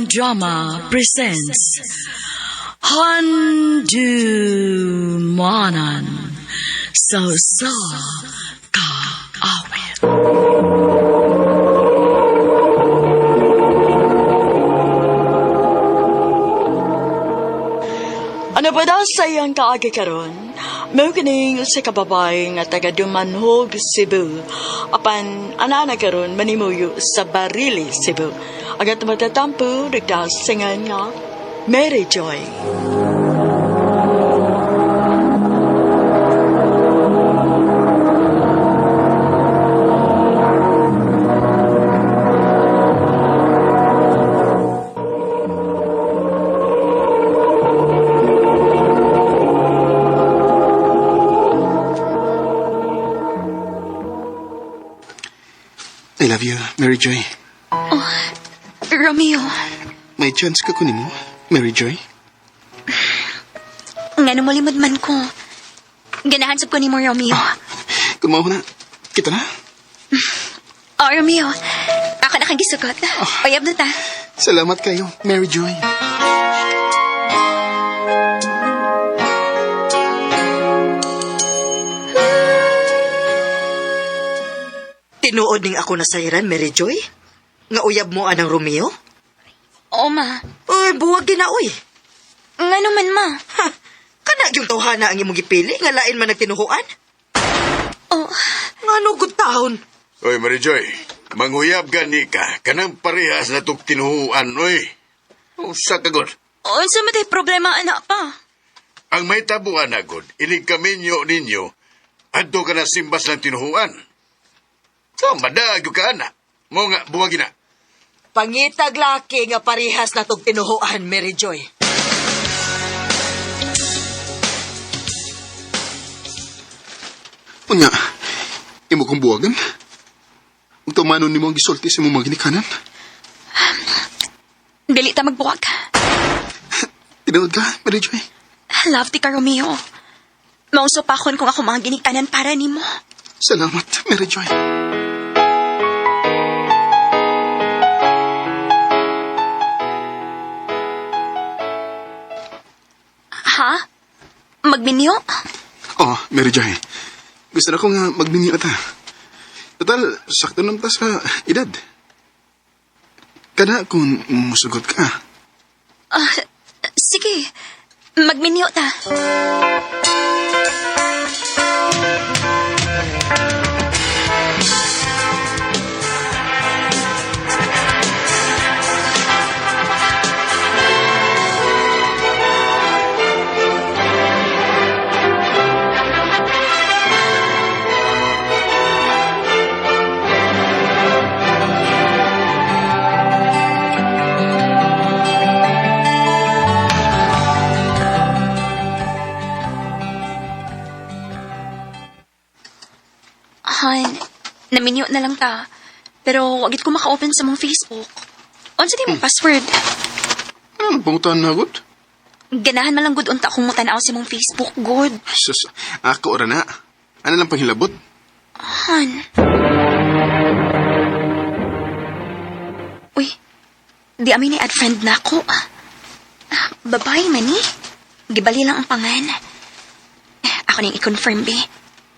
Audio Drama presents Handumanan sa Usa Ka Awit. Ano ba daw sa iyang kaagi karon? Mao kining usa ka babae nga taga Dumanhog, Cebu. Apan ana na karon manimuyo sa Barili, Cebu. Ang atong matatampo nagdasingan nga Mary Joy. I love you, Mary Joy. Romeo, May chance ka kunin mo, Mary Joy? nga molimod man ko. Ganahan sab ko nimo, Romeo. Kung mao na, kita na. Oh, Romeo, ako na kang gisugot. Uyab na ta. Salamat kayo, Mary Joy. Tinuod ning ako nasayran, Mary Joy? Nga uyab mo anang Romeo? Oo, ma. Uy, buwag din na, uy. Nga naman, ma. Ha, kana yung tawhana ang imong gipili, nga lain man nagtinuhuan? Oh, Nga no, good taon. Oy, Mary Joy, manghuyab gani ka, kanang parehas na tog tinuhuan, oy. Usa ka god. unsa man tay problema, anak pa? Ang may tabuan na god, inig kaminyo ninyo, adto ka na simbas ng tinuhuan. So, madaag ka ana. Mo nga, buwagin na. Pangitag laki nga parehas na tog tinuhuan, Mary Joy. Unya, imo kong buwagan. Ug tumanon nimo ang gisulti sa imong mga ginikanan. Dili ta magbuwag. Tinuod ka, Mary Joy. Love ti ka, Romeo. Mausupakon kung ako mga ginikanan para nimo. Salamat, Mary Joy. Ha? Magminyo? Oh, Mary Joy. Gusto na ko nga magminyo ta. Total, sakto naman ta sa edad. Kada kung musugot ka. Ah, sige. Magminyo ta. Han, naminyo na lang ta. Pero wagit ko maka-open sa mong Facebook. Unsa di mong password? Ano nang pangutan na, good? Ganahan man lang gud unta kung mutanaw sa mong Facebook, good. Sus, ako ora na. Ano lang panghilabot? Han. Uy, di amin ni add friend na ako. Ah, babae man ni. Gibali lang ang pangan. Ako nang i-confirm, be.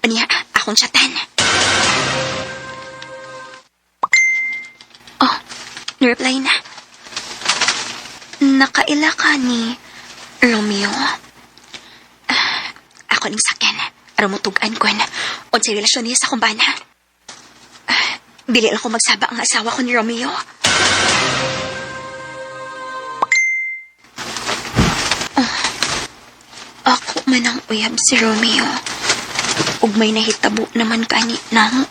Aniya, akong chatan. Oh, nireply na. Nakaila ka ni Romeo. Ah, ako ning sakyan. Aron mo tugan ko na. Unsay relasyon niya sa akong bana. Ah, dili lang ko magsaba ang asawa ko ni Romeo. Oh, ako man ang uyab si Romeo. Ug may nahitabo naman kani namo.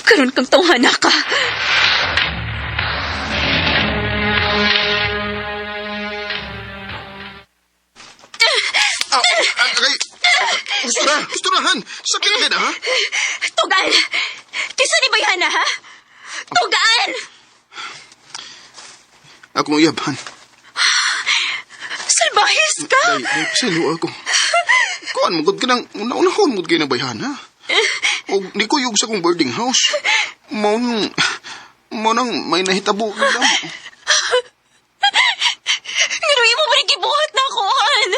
Karon kang tawhana ka. Ah, ay, gusto na, gusto na, Han. Sakit na, ha? Tugan! Kisa ni Bayana, ha? Tugan! Ako mong uyab, Han. Salbahis ka! Day, day, pasaylo ako. Kuan mo, gud ka nang, una-unahon mo kayo ng bayhan, ha? O, di ko yug sa kong boarding house. Mao nung, Mo nang may nahitabo ka lang. Pero imo pa rin gibuhat na ako, Han.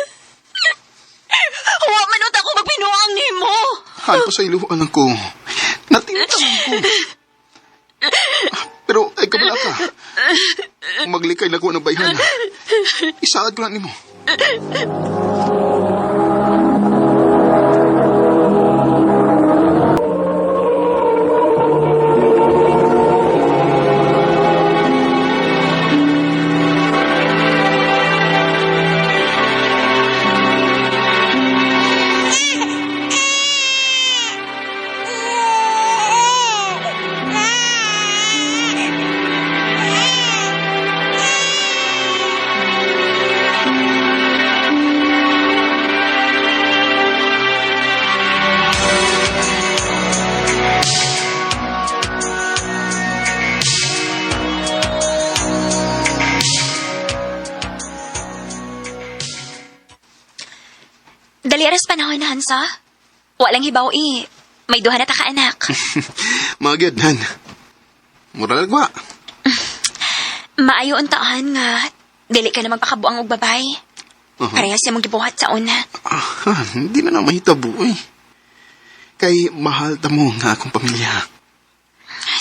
Wa man ako magpinuang nimo. Han, pasayloan lang ko. Natintaman ko. Pero, ay kabala ka. Maglikay na ko ng bayhan. Isaad ko lang nimo. Dali aras panahon na, Hansa. Walang hibaw eh. May duha na ta ka anak. Magyad, Han. Mura lang ba? Maayo ang taan nga. Dili ka na magpakabuang og babay. Parehas siya mong gibuhat sa una. Ah, Han, hindi na na mahitabo eh. Kay mahal ta mo nga akong pamilya.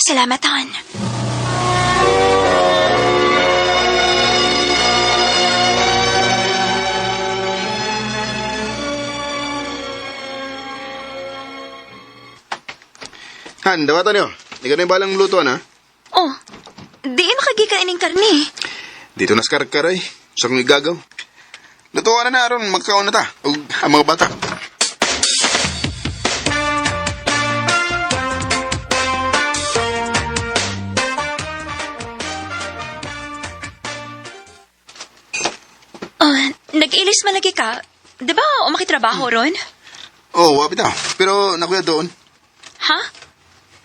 Salamat, Han. Han, dawatan niyo. Hindi ka na yung balang lutuan, ha? Oh, di makagikan ining karne. Dito na sa karkaray. Sa kong igagaw. Lutuan na na aron magkaon na ta. O ang mga bata. Oh, nag-ilis malagi ka. Di ba umakitrabaho ron? Oh, wapi ta. Pero nakuya doon. Ha?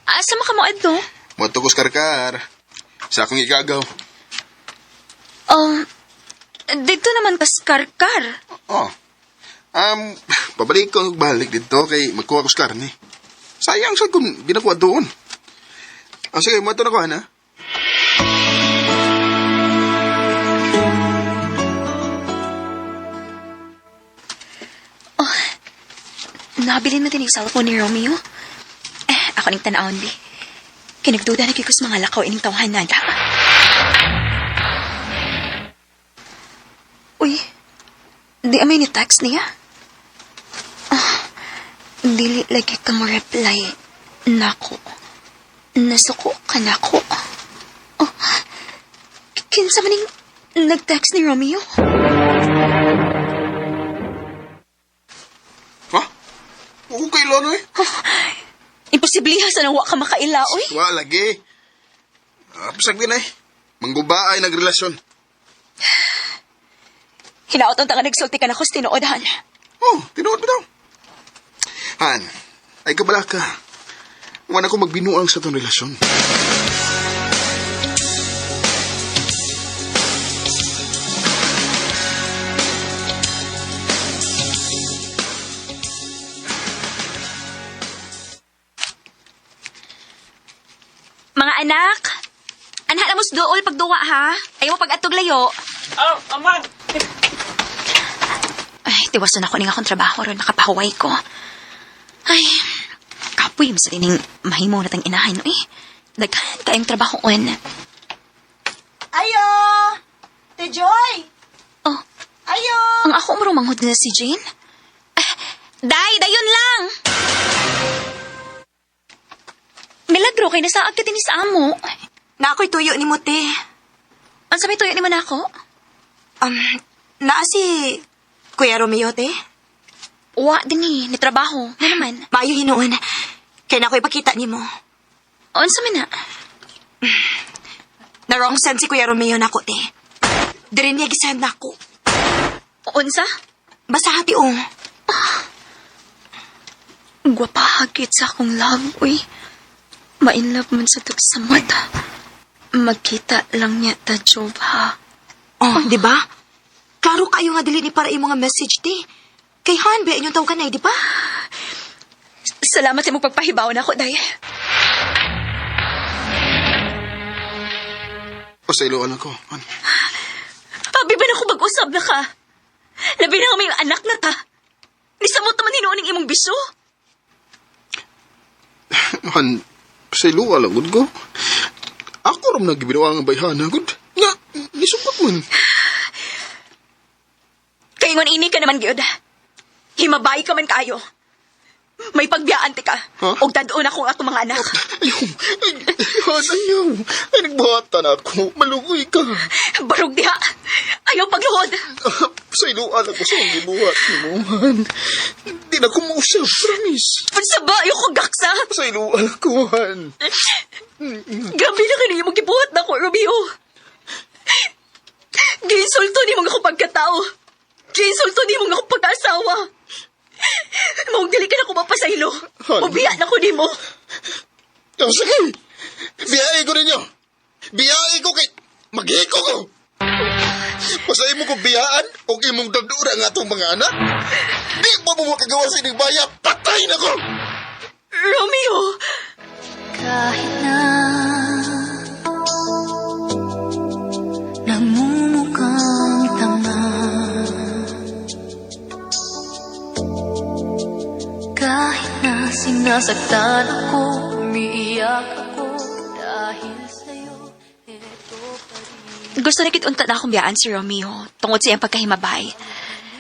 Asa makamuad no? Moto ko sa karkar. Sa akong igagaw. Oh, dito naman kas karkar. Oh. Pabalik ko balik dito kay magkuha ko sa karne. Sayang sa kung ginakuha doon. Ah, sige, moto na ko, han, ha? Nabilin mo din yung cellphone ni Romeo? Eh, ako ning tanawon, bi. Kinagduda na kay mga lakaw ining tawhan na da. Uy, di amay ni text niya. Ah, dili lagi ka mo reply. Nako. Nasuko ka nako. Oh, kinsa man ning nag-text ni Romeo? Ha? Huwag kay Lono eh. Imposibliha sa nang wa ka makaila, uy. Wa lagi. Ah, pasag din eh. Mangguba ay nagrelasyon. Hinaot ang tanga nagsulti ka na ko sa tinuod, Han. Oh, tinuod mo daw. Han, ay kabala ka. Wala ko magbinuang sa tong relasyon. Mga anak, anha na mo sa dool pagduwa ha. Ayaw mo pag-atog layo. Oh, amang! Ay, tiwason ako ning akong trabaho ron makapahuway ko. Ay, kapoy mo sa dining mahimo na tang inahan eh. Daghan kayong trabaho on. Ayo! Te Joy! Oh, Ayo! ang ako marumanghod na si Jane? Ah, Day, dayon lang! Milagro kay nasaag ka din sa amo. Na ako'y tuyo ni mo, te. Ang sabi tuyo ni man ako? Naa si Kuya Romeo, te. Wa din eh, ni trabaho. Nga naman. Maayo hinuon. Kaya na ako'y pakita ni mo. Unsa man na? Na wrong send si Kuya Romeo nako, te. Diri niya gisend nako. Unsa? Basta hati, oh. Gwapahagit sa akong love, uy. Ma-inlove man sa tug sa mata. Magkita lang niya ta, Jove, ha? Oh, di ba? Klaro kayo nga dili ni para imong nga message, te. Kay Han, ba inyong tawag kanay, di ba? Salamat sa imong pagpahibaw na ako, Day. Pasayloan ako. Han. Abi ba na ko mag-usab na ka? Labi na nga may anak na ta. Nisamot naman hinuon ang imong biso. Han, pasayloa lang gud ko. Ako ram nagbinuang ang bayhana gud. Nga, nisukot man. Kay ingon ini ka naman gyud. Himabay ka man kaayo. May pagbiyaan ti ka. Huh? Og tad-on ako ang atong mga anak. Ayaw, ay, Han, ayaw. Ay, nagbuhatan ako. Malugoy ka. Barog diha. Ayaw pagluhod. Pasayloan ako sa akong gibuhat nimo, Han. Di na ko mausap, promise. Unsa ba ayaw ko gaksa? Pasayloan ako, Han. Grabe na kini imong gibuhat nako, Romeo. Giinsulto nimo nga ako pagkatao. Giinsulto nimo nga ako pagkaasawa. Maong dili ka na ko mapasaylo. Han. Ubiya na ko nimo. Oh, sige. Biyai ko ninyo. Biyai ko kay maghiko ko. Basta imo ko biyaan o imong dadura ang atong mga anak. Di pa mo makagawa sa inyong baya. Patay na ko! Romeo! Kahit na nagmumukhang tanga, kahit na sinasaktan ako, umiiyak ako dahil sa'yo, eto pa rin. Gusto na kit unta na akong biyaan si Romeo tungod sa iyang pagkahimabay.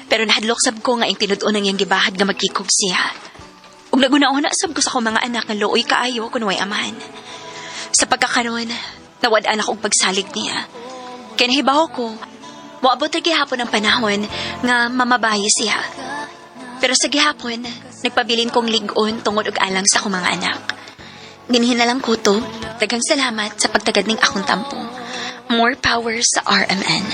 Pero nahadlok sab ko nga ing tinud-on ang iyang gibahad nga magkikog siya. Ug naguna-una sab ko sa akong mga anak nga luoy kaayo kun way amahan. Sa pagkakaron, nawad-an ako og pagsalig niya. Kay nahibaw ko, moabot ra gihapon ang panahon nga mamabayi siya. Pero sa gihapon, nagpabilin kong lig-on tungod og alang sa akong mga anak. Dinhin na lang ko to. Daghang salamat sa pagtagad ning akong tampo. More power sa RMN.